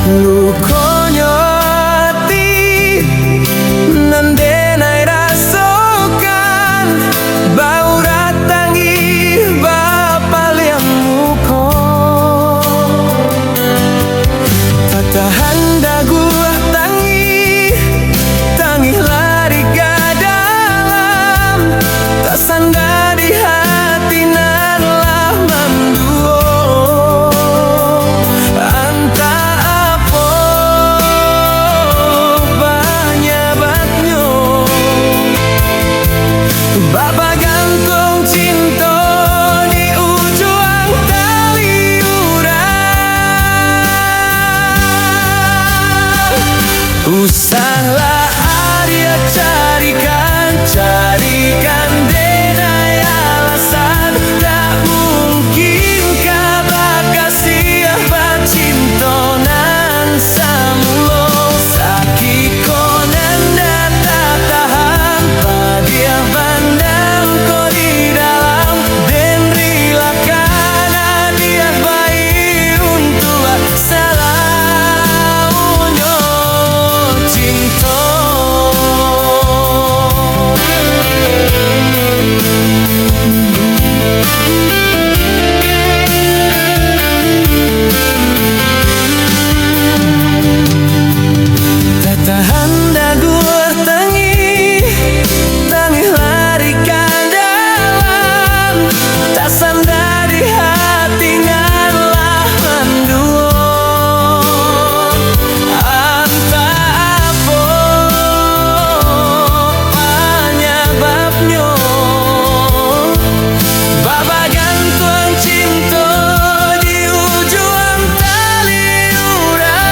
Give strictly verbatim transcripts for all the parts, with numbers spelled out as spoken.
Lukonyo ati nan denai rasokan, baurat tangih bapaliang muko. Tatahan daguah tangih, tangih lari ka dalam, tasanda di hati nan lah manduo. Antah apo panyababnyo, babagantuang cinto di ujuang tali urang. Usahlah ariak carikan, carikan denai alasan. Tak mungkin ka bakasiah bacinto nan samulo. Sakik ko nan ndak tatahan, padiah bana ko di dalam. Den rilakan adiak bai untuak salaunyo cinto. Tatahan daguah tangih, tangih lari ka dalam, tasanda di hati nan lah manduo. Antah apo panyababnyo, babagantuang cinto di ujuang tali urang.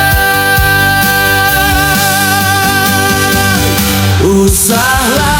Usahlah